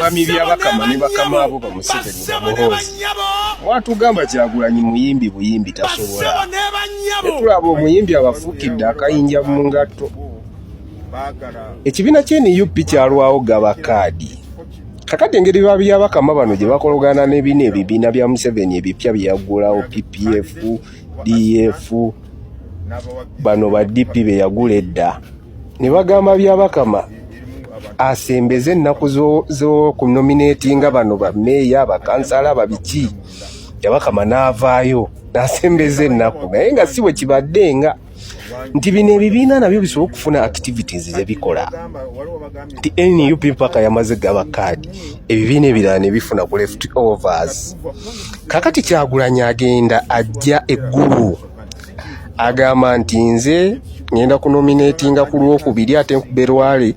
Bami Byabakama ne bakama abo ba Museveni ba Muhoozi. Mwatugamba Kyagulanyi muyimbi buyimbi tasobola. Netulaba omuyimbi abafuukidde akayinja mu ngatto. Ekibiina kye NUP kyalwawo gaba kaadi. Kakati engeri ba Byabakama bano gye bakologana ne bino ebibiina bya Museveni ebipya bye yaggulawo PPF, DF, bano ba DP be yagula edda. Ne bagamba Byabakama asembeze ennaku z'okunominatinga bano bameeya, bakansala, babiki. Byabakama n'avaayo n'asembeza ennaku, naye nga si bwe kibadde, nga nti bino ebibiina nabyo bisobola okufuna activities ze bikola, nti NUP mpaka yamaze gaba kaadi, ebibiina ebirala ne bifuna ku left overs. Kakati Kyagulanyi agenda ajja eggulu agamba nti nze ngenda kunominatinga ku Lwokubiri, ate nkube Lwale,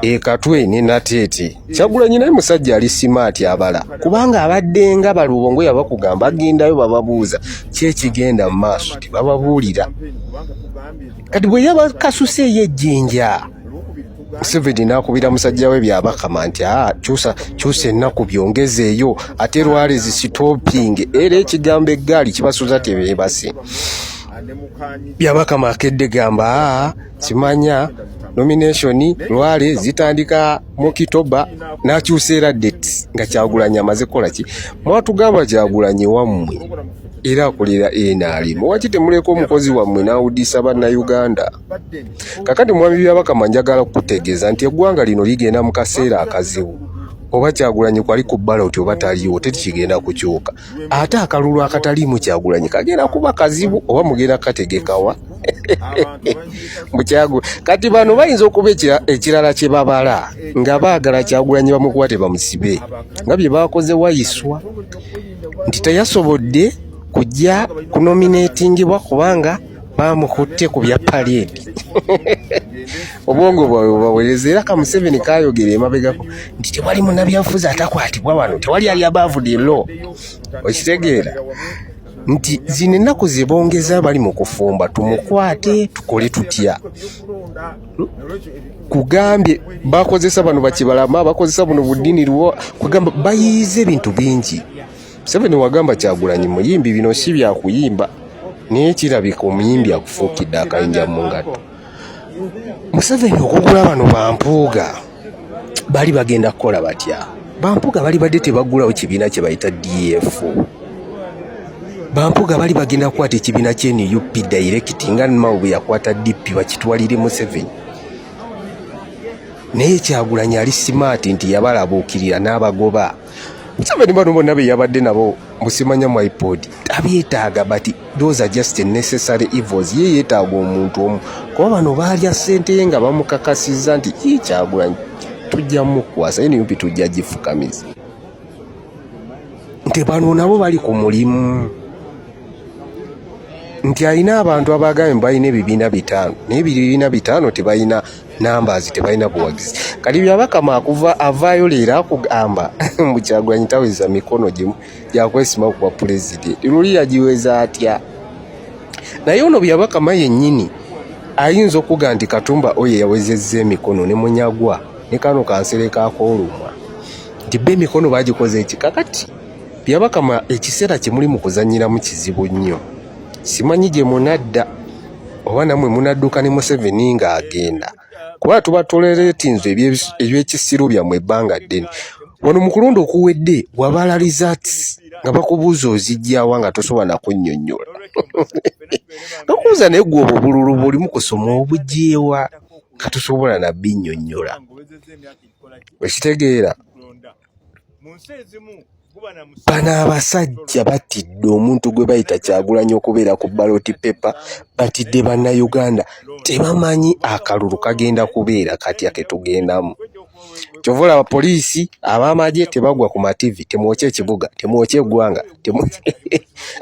Ekatwe ne Nateete. Kyagulanyi naye musajja ali smart, abala, kubanga abadde nga balubongo yabakugamba agendayo bababuuza ki ekigenda mu maaso, tebababuulira. Kati bwe yabakasuse ey'ejjinja, Museveni n'akubira musajja we Byabakama nti aa, kyusa kyusa ennaku, byongezeeyo, ate Lwale zisitoping, era ekigambo eggaali kibasuza tebeebase. Byabakama akedde gamba, aa, simanya nomination Lwale zitandika mu October, n'akyusa era dates nga Kyagulanyi amaze kukola ki. Mwatugamba Kyagulanyi wammwe era akolera NRM, waki temuleka omukozi wammwe n'awuddisa Bannayuganda? Kakati mwami Byabakama, njagala kukutegeeza nti eggwanga lino ligenda mu kaseera akazibu. Oba Kyagulanyi kwali ku ballot oba taliiwo, tekigenda kukyuka. Ate akalulu akataliimu Kyagulanyi kagenda kuba kazibu, oba mugenda kategekawa mukyagu? Kati bano bayinza okuba ekirala kye babala nga baagala Kyagulanyi bamukwate bamusibe, nga bye bakoze Wayiswa, nti teyasobodde kujja kunominatingibwa kubanga bamukutte ku bya parade. Obwongo bwabwe bubaweereza. Era ka Museveni kayogera emabegako nti tewali munnabyabufuzi atakwatibwa wano, tewali ali above the law. Okitegeera nti zino ennaku ze bongeza bali mu kufumba, tumukwate tukole tutya? Kugambye bakozesa bano bakibalama, bakozesa buno budini lwo kugamba bayiiza ebintu bingi. Museveni wagamba Kyagulanyi muyimbi, bino si byakuyimba, naye kirabika omuyimbi akufuukidde akayinja mu ngatto. Museveni okugula bano bampuuga, bali bagenda kukola batya? Bampuuga bali badde tebagulawo kibiina kye bayita DF. Bampuuga bali bagenda kukwata ekibiina kye NUP direct nga Mao bwe yakwata DP, bakitwalire Museveni. Naye Kyagulanyi ali smart nti yabalabuukirira n'abagoba. Museveni bano bonna be yabadde nabo musimanya mu ipod abyetaaga, but those are just necessary evils. Ye yeetaaga omuntu omu, kuba bano baalya ssente ye nga bamukakasizza nti ii Kyagulanyi tujja mukwasa, NUP tujja gifukamiza, nti bano nabo bali ku mulimu, nti alina abantu abagambye balina ebibiina 5, naye ebibiina 5 tebalina numbers, tebalina buwagizi. Kati Byabakama akuva avaayo leero akugamba mbu Kyagulanyi taweza mikono gimu gyakwesima kuba pulezidenti. Luli yagiweza atya? Naye ono Byabakama yennyini ayinza okuga nti Katumba oyo yawezezza emikono ne Munyagwa ne kano kansere kakoolumwa, nti be emikono bagikoze eki. Kakati Byabakama, ekiseera kye muli mu kuzannyiramu kizibu nnyo. Simanyi gye munadda, oba nammwe munadduka ne Museveni ng'agenda, kuba tuba toleretinze ebyekisiru byammwe ebbanga ddene. Wano mu kulonda okuwedde wabala results nga bakubuuza ozijjawa, nga tosobola nakunnyonnyola. Bakubuuza, naye gwe obwo obululu bw'olimu kusoma obugyewa nga tosobola nabinnyonnyola? Okitegeera, bano abasajja batidde omuntu gwe bayita Kyagulanyi okubeera ku ballot paper. Batidde Bannayuganda, tebamanyi akalulu kagenda kubeera katya ketugendamu. Kyova olaba poliisi, ab'amagye tebagwa ku mativi, temwokya ekibuga, temwokya eggwanga.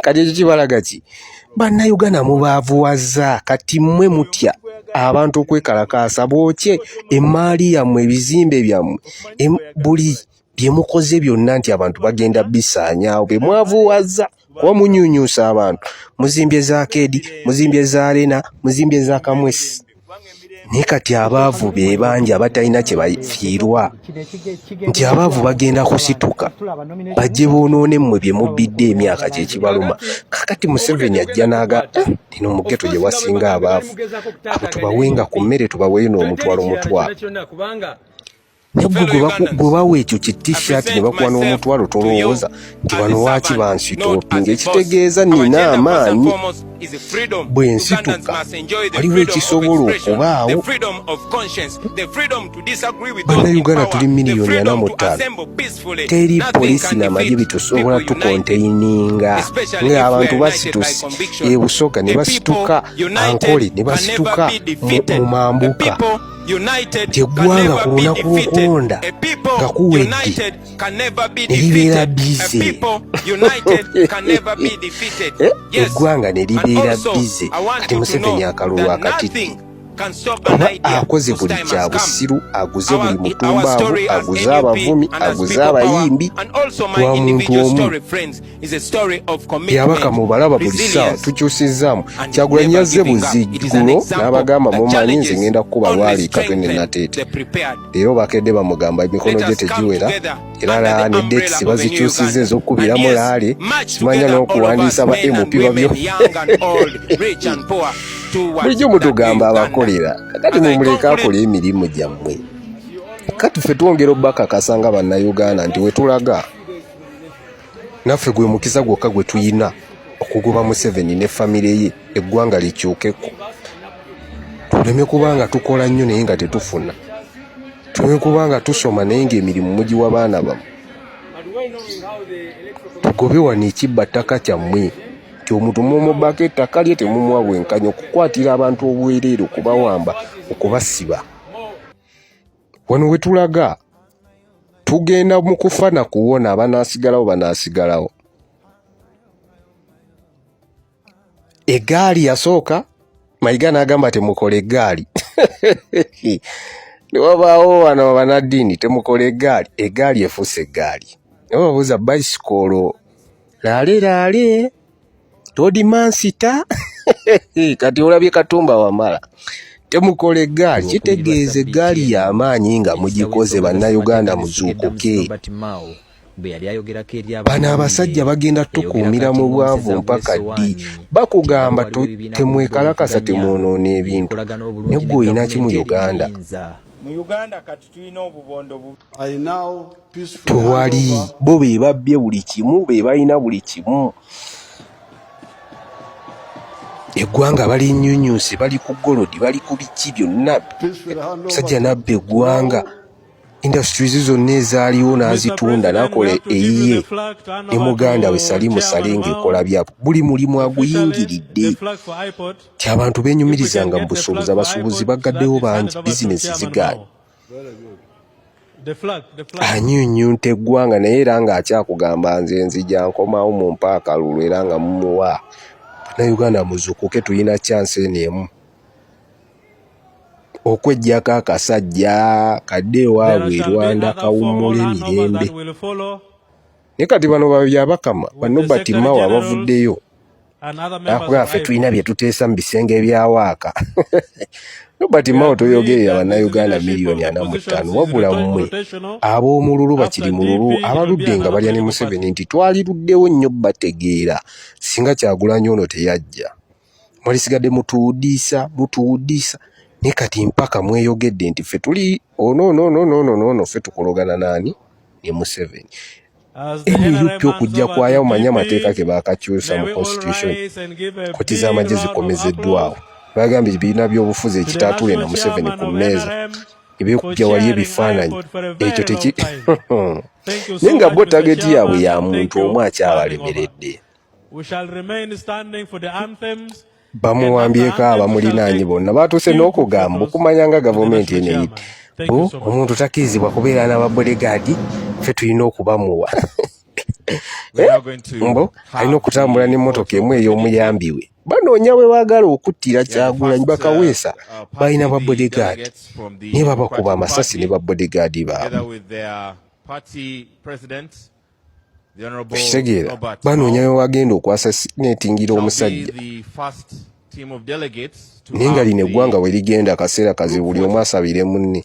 Kati ekyo kibalaga ki? Bannayuganda mubaavuwaza. Kati mmwe mutya abantu okwekalakaasa, bookye emaali yammwe, ebizimbe byammwe, buli bye mukoze byonna, nti abantu bagenda bisaanyaawo bye mwavuwaza, kuba munyunyusa abantu. Muzimbye za keedi, muzimbye za arena, muzimbye za Kamwesi. Naye kati abaavu be bangi abatalina kye bafiirwa, nti abaavu bagenda kusituka bajje boonoone mmwe bye mubbidde emyaka kye kibaluma. Kakati Museveni ajja n'aga eh, eno mu ghetto gye wasinga abaavu, abo tubawenga ku mmere tubaweeyo n'omutwalo mutwalo. Naye gwe gwe bawa ekyo ki t-shirt ne bakuwa n'omutwalo tolowooza nti bano waaki bansitoopinga ekitegeeza nina amaanyi bwe nsituka waliwo ekisobola okubaawo. Bannayuganda tuli 45,000,000 teri poliisi na magye bitusobola tukonteininga ng'abantu basituse e Busoga ne basituka Ankole ne basituka mu mambuka nti eggwanga ku lunaku lw'okulonda nga kuwedde ne libeera bize eh, eggwanga ne libeera bize kati Museveni akalulu akatidde kuba akoze buli kya busiru aguze buli mutumbaavu aguze abavumi aguze abayimbi lwa muntu omu. Byabakama obalaba buli ssaawa tukyusizzaamu. Kyagulanyi yazze buzi ggulo n'abagamba mumanyi nze ngenda kukuba lwali Katwe ne Nateete. Leero bakedde bamugamba emikono gye tegiwera era laa ne dates bazikyusizza ez'okukubiramu laale simanya n'okuwandiisa ba MP babyo. Bulijjo mutugamba abakolera kakati mumuleke akole emirimu gyammwe. Kati ffe twongera obbakakasa nga Bannayuganda nti wetulaga Naffe gwe mukisa gwokka gwe tuyina okugoba Museveni ne famire ye eggwanga likyukeko. Tuleme kuba nga tukola nnyo naye nga tetufuna. Tuleme kuba nga tusoma naye ng'emirimu mugiwa baana bammwe. Tugobe wano ekibba ttaka kyammwe nti omuntu mumubbako ettaka lye temumuwa bwenkanya okukwatira abantu obwereere okubawamba okubasiba. Wano we tulaga tugenda mu kufa na kuwona, abanaasigalawo banaasigalawo. Eggaali yasooka Mayiga n'agamba temukola eggaali ne wabaawo wano abanaddiini temukola eggaali, eggaali efuuse eggaali. Ne babuuza bayisikoolo laale laale todimansita kati olabye Katumba Wamala temukola eggaali kitegeeza eggaali y'amaanyi nga mugikoze bannayuganda muzuukuke bano abasajja bagenda tukuumira mu bwavu mpaka ddi bakugamba temwekalakasa temwonoona ebintu naye gwe olina ki mu Uganda Tewali, bo be babbye buli kimu, be balina buli kimu. Eggwanga balinyunyunse, bali ku golodi, bali ku biki byonna. Musajja n'abba eggwanga, industries zonna ezaaliwo n'azitunda n'akola eyiye ne muganda we Salimu Saleh ng'ekola byabwe. Buli mulimu aguyingiridde. Nti abantu beenyumirizanga mu busuubuzi, abasuubuzi baggaddewo bangi, bizinesi zigaanye. Anyunyunta eggwanga naye era ng'akyakugamba nze nzija nkomawo mumpe akalulu era nga mumuwa. Bannayuganda muzukuke tulina chance eno emu okweggyako akasajja kadde ewaabwe e Rwanda kawummule mirembe. Naye kati bano Babyabakama ba Norbert Mao abavuddeyo Nakugamba ffe tulina bye tuteesa mu bisenge bya waaka. Robert Mao toyogerera bannayuganda 45,000,000 wabula mmwe ab'omululu bakiri mululu abaludde nga balya ne Museveni nti twaliruddewo nnyo bategeera singa Kyagulanyi ono teyajja. Mwalisigadde mutuwudiisa mutuwudiisa naye kati mpaka mweyogedde nti ffe tuli ono ono ono ono ono ono ffe tukologana naani ne Museveni. NUP okujja kwayo omanyi amateeka ke baakakyusa mu constitution kkooti z'amagye zikomezeddwawo bagambye ebibiina by'obufuzi ekitaatuule na Museveni ku mmeeza ebyokujja wali ebifaananyi ekyo teki naye nga bo tageti yaabwe ya muntu omu akyabalemeredde. Bamuwambyeko abamulinaanye bonna batuuse n'okugamba okumanya nga gavumenti eno eyidde bo omuntu takkirizibwa kubeera n'ababodegaadi ffe tulina okubamuwa eh? mbu alina okutambula n'emmotoka emu ey'omuyambi we banoonya we baagala okuttira Kyagulanyi bakaweesa uh, balina babodegaadi naye babakuba amasasi ne babodegaadi baabwe. Okitegeera, banoonya we wagenda okwasa netingira omusajja. Naye nga lino eggwanga we ligenda kaseera kazibu, buli omu asabire munne,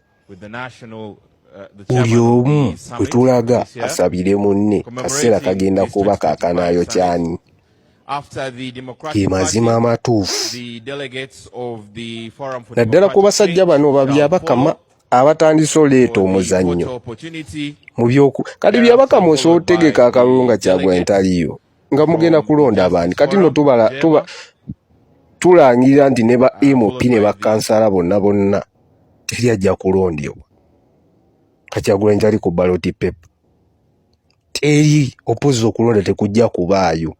buli omu bwe tulaga asabire munne. Kaseera kagenda kuba kaakanaayo kyani, ge mazima amatuufu, naddala ku basajja bano babyabakama abatandise oleeta omuzannyo mu byoku. Kati Byabakama osobola otegeka akalulu nga Kyagulanyi taliyo, nga mugenda kulonda baani? Kati no tubala tuba tulangirira nti ne ba MP ne bakansala bonna bonna teri ajja kulondebwa ka Kyagulanyi tali ku ballot paper. Teri opozi okulonda tekujja kubaayo.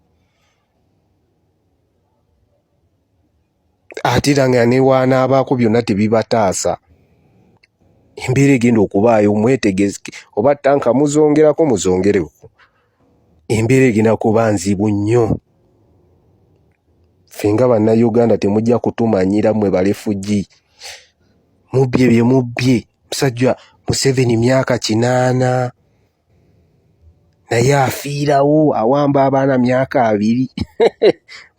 Ate era nga newanaabaako byonna tebibataasa. Embeera egenda okubaayo, mwetegeze, oba tanka muzongerako muzongereko, embeera egenda kuba nzibu nnyo. Ffe nga Bannayuganda temujja kutumanyira mmwe ba refugee. Mubbye bye mubbye. Musajja Museveni myaka 80 naye afiirawo, awamba abaana myaka 20,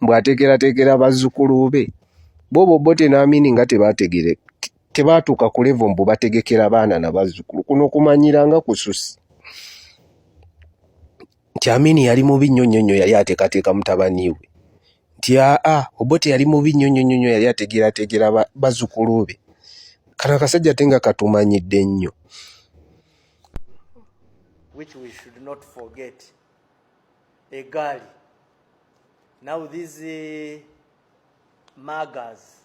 mbw ateekerateekera bazzukulu be. Bobo Obote n'Amini nga tebategere, tebaatuuka ku level mbu bategekera baana na bazzukulu. Kuno kumanyira nga kususi nti Amini yali mubi nnyo nnyo nnyo, yali ateekateeka mutabani we, nti aa Obote yali mubi nnyo nnyo nnyo, yali ategeerateegera bazzukulu be. Kano akasajja ate nga katumanyidde nnyo. Which we should not forget. Egali. Now these muggers,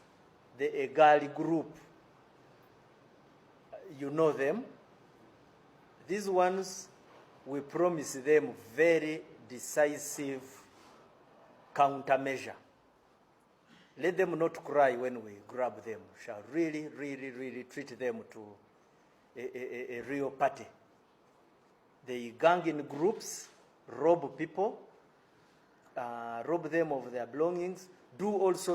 the Egali group, you know them. These ones, we promise them very decisive countermeasure. Let them not cry when we grab them. We shall really, really, really treat them to a real party. They gang in groups, rob people, rob them of their belongings, do also